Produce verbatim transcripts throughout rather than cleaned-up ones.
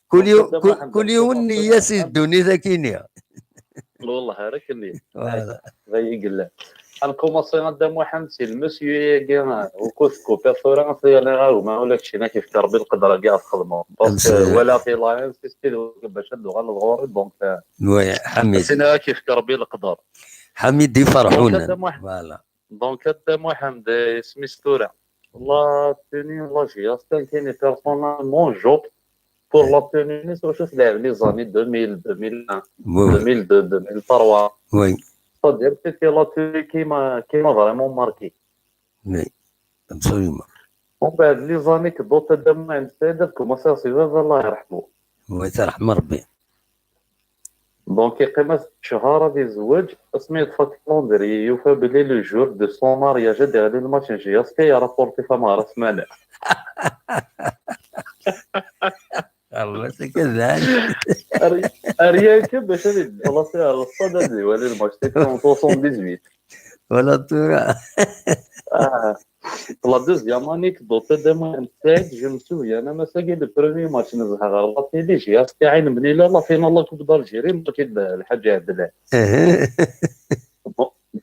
كل يوم، كل، كل يوم نية سي الدنيا ذاكينيا. والله هذاك اللي هذا يقول. نكومونسي غدا محمد سي المسيو ياكي، وكنت كوبي ثورة في انا غاو ما ولا شي كيف ربي القدرة كاع تخدموا. باسكو ولا في لاين سيستي باش هاد الغلط غوري دونك. وي حميد. سينا كيف ربي القدر. حميد يفرحونا. فوالا. دونك هذا محمد اسمي ستورة. لا توني لا جي اس كان كاين بيرسونالمون جوب بور لا توني نيس واش تلعب لي زاني ألفين، ألفين وواحد، وي. ألفين واثنين، ألفين وثلاثة. وي. صدير سيتي لا توني كيما كيما فريمون ماركي. وي. ابسوليومون. ومن بعد لي زاني كدوت دام عند سيدك كومونسي سي الله يرحمه. وي ترحم ربي. دونك يقيم شهر غادي يزوج، اسمي يطفى كالوندري، يوفى بلي لو جور دو سون مارياج غادي يغلي الماتش نجي اسكي يا رابورتي فما راس مانع. الله سكذان. اريان كي باش غادي خلاص يا الصدى دي ولي الماتش تيكون سوسون ديزويت. ولا تورا. اه. لا دوزيام انيكدوت دو موان سعيد، جو مو سوفيان انا مساكين لو بروميي ماتش نزهه غير لا تيلي جي اس كي عين بنيله لا فينال لا كوب دالجيري ماتش الحاج عادل.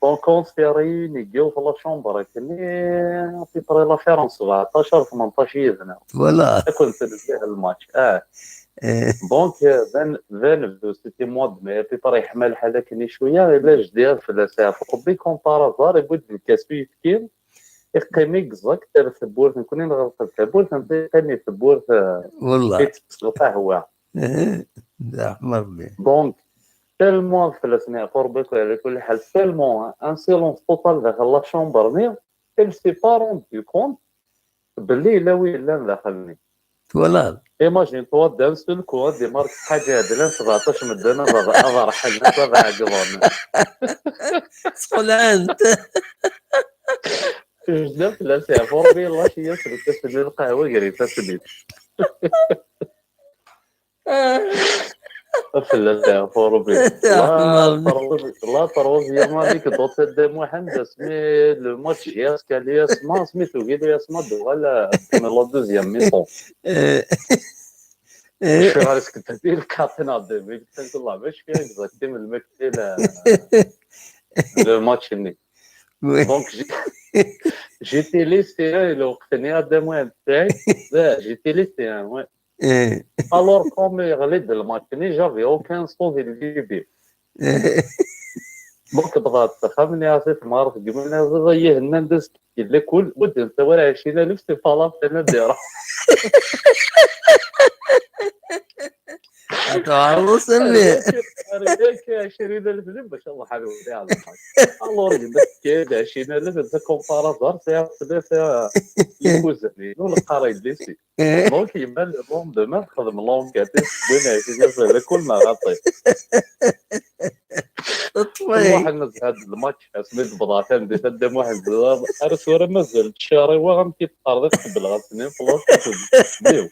دونك اون سي ريوني كيو في لا شومبر كني في بري لا فيرونس سبعطاش ثمنطاش يدنا. فوالا. كنت نزهه الماتش اه. دونك فان فان سيتي موا دو مي في بري حمال حاله كني شويه الا جدير في لا ساعه فوق بي كون بارازار يقول الكاس يفكين. يقيم يكزاكت على الثبورت، نكون نغلق الثبورت، نقيم الثبورت، آه، والله. كيتسبق قهوة. إيه، يا رحم ربي. دونك، تالمون فلسني قربك على كل حال، تالمون ان سيلونس توتال داخل لا شومبر ني، il s'est pas rendu compte باللي لا وين لا داخلني. فوالا. ايماجين توا دان سول كو دي مارك حاجه عادله سبعطاش مدينه بابا افرح الناس بابا عقبون. سخلانت. جدف لا سي فوربي الله شي يسرك تسمي القهوه قريب تسمي. فلا سي فوربي. لا تروز يا مالك دوت دي محمد اسمي لو ماتش ياس كالياس ما سميتو قال ياس ما دوغال من لا دوزيام ميطون. شو غير سكت هذه الكابتن عبد الملك قلت الله باش فيها اكزاكتي من المكتب لو ماتش ني. دونك جي جيتي ليستي الوقت ني هذا المهم تاعي. لا جيتي ليستي وي. الور كوم يغلي الماتش ني جافي اوكان صوت اللي بي. دونك بغات تخمني عرفت ما عرفت قبل يهنان داز لكل مدة انت ورا عشرين ألف سي فالاب انا ديرها. تعرض سمي. عشرين ألف لب ما شاء الله حلو يا الله. الور قلت كاين عشرين ألف انت كومبارازار سي سي لي كوزاني والقراي ديسي. دونك يبان لو لوندومان خدم لونكات بين عشرين ألف على كل ما غطي. طفي. واحد نزل هذا الماتش اسمي بضاعتين دي تدم واحد الدولار. عرس ورا مازال الشهر هو غنمشي تقرض قبل غسنين فلوس. بيو.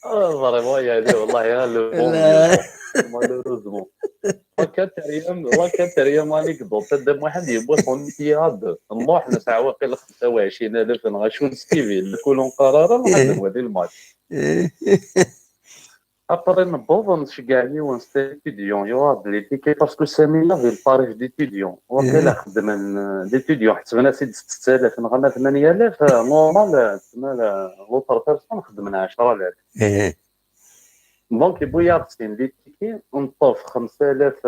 اه فريمون يعني والله يا لو مالوروزمون. وكانت ريام وكانت ريام انيكدوت تدم واحد يبغى صون تياد نروح نسعى واقيلا خمسة وعشرين ألف نغشو نسكيفي نكون قرارا نقدم هذه الماتش. ابري نبوظ نشجع لي ونستيتيديون يوغ لي تيكي باسكو سامي لا في الباريج ديتيديون واقيلا خدمن ديتيديون حسبنا سيد ستة آلاف نغنى ثمانية آلاف نورمال تسمى لوتر بيرسون خدمنا عشرة آلاف. دونك يبويا خصني لي تيكي نطوف خمسة آلاف،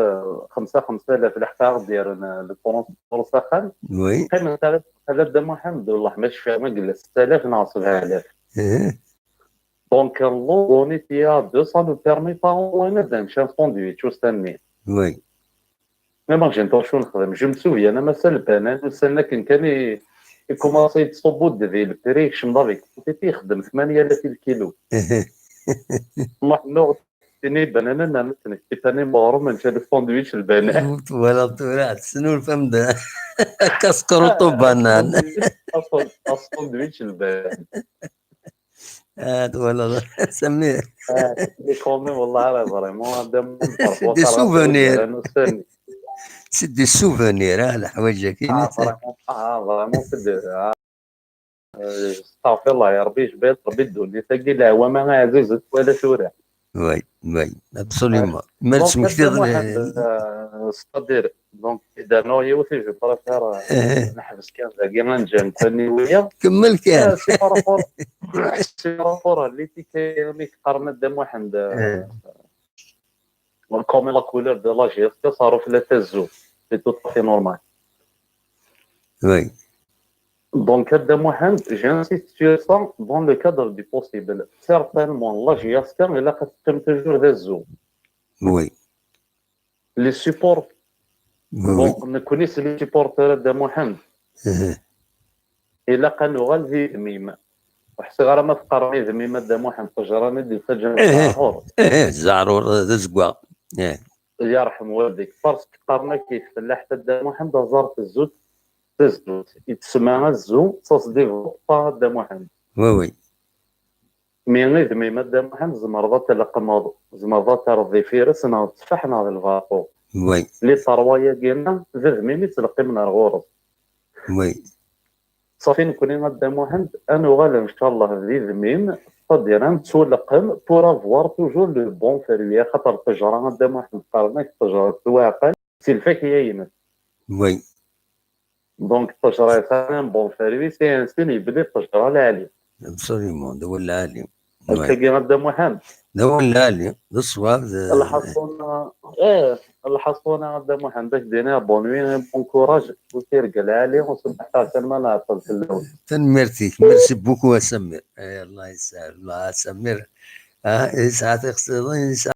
خمسة خمسة آلاف لحتى غدير لو ترونسبور سخان. وي. قيمة ثلاثة آلاف درهم الحمد لله ما شفيها ما قلت ستة آلاف ناقص سبعة آلاف. دونك اللو دوني فيها دوسون نو بيرمي با اونلاين نبدا نمشي ساندويتش وستني. وي. مي ما جينطو شو نخدم جو مسوفي انا مازال البنان وسالنا كان كان يكومونسي يتصوبو ديفي البري يكشم دافيك كنتي يخدم ثمانية آلاف الكيلو. الله نوع تاني بنانا نعمل تاني تاني مغروم من شاد الساندويتش البنان. ولا طلعت سنو الفم ده. كسكروتو بنان. الساندويتش البنان. آه، ولا سميه. آه، لي كومي والله راه فريمون هذا من الفرق. سي دي وقع راسي سوفونير. أنا سامي. سي دي سوفونير، آه، الحوايج كاينين. آه، فريمون، آه، فريمون في الدير، آه. Astaɣfirullah, ya Ṛebbi, jbed Ṛebbi ddunit-agi, leɛwama ɛzizet wala tura. Oui, oui, absolument. Ma Donc, tesmektiḍ Muḥend, euh, c'est-à-dire, donc, idernu yiwet, je préfère, euh, neḥbes kan dagi, ad nǧer nekkni wiyaḍ. Kemmel kan. Euh, c'est par rapport, c'est par rapport à l'étiquette, mi qqaren a Dda Muḥend, euh, comme la couleur de la J S K, ça reflète le zoo. C'est tout à fait normal. Oui. Donc, a Dda Muḥend, j'insiste sur ça dans le cadre du possible. Certainement, la J S K, ilaq ad teqqim toujours d azul. Oui. Les supports, Oui, oui. Bon, nekkni s les supporters a Dda Muḥend, Mhm. ilaq ad nuɣal d idmim. Ur ḥṣiɣ ara ma teqqarem idmim a Dda Muḥend, ṭṭejra-nni d-yettaǧǧan Eh, zzɛrur. Eh, zzɛrur d azeggaɣ. Eh. Yerḥem waldik. Parce que qqaren-ak-id fellaḥt a Dda Muḥend, aẓar tezzut, tezzut. Yettsemma azzu, ça se développe pas a Dda Muḥend. Oui, oui. Mi idmim a Dda Muḥend, tzemreḍ ad tleqqmeḍ, tzemreḍ ad terreḍ d ifires, neɣ d tteffaḥ, neɣ d lbaṭu. Oui, Les trois-yagi-nni, d admim i ttleqqimen ar ɣur-s. oui. Ṣafi, nekkni a Dda Muḥend, ad nuɣal, ncallah, d idmim, c'est-à-dire ad nettwaleqqem pour avoir toujours le bon fruit, axaṭer ṭṭejra a Dda Muḥend, qqaren-ak ṭṭejra tettwaɛqal si lfakya-ines. Oui. Donc, ṭṭejra yesɛan un bon fruit, c'est un signe yebli ṭṭejra lɛali. Absolument, d awal lɛali. Oui. Akkagi a Dda Muḥend. D awal lɛali, d ṣṣwab, d Lḥaṣuna, eh, lḥaṣuna a Dda Muḥend, ak d-iniɣ bonne nuit, bon courage, u tirga lɛali, u ṣebbeḥ taɛsan ma nɛeṭṭel fell-awen. Tanemmirt-ik, merci beaucoup a Samir. Eh, Allah yesɛel, Allah a Samir. Ah, yesɛa tixsiḍin, yesɛa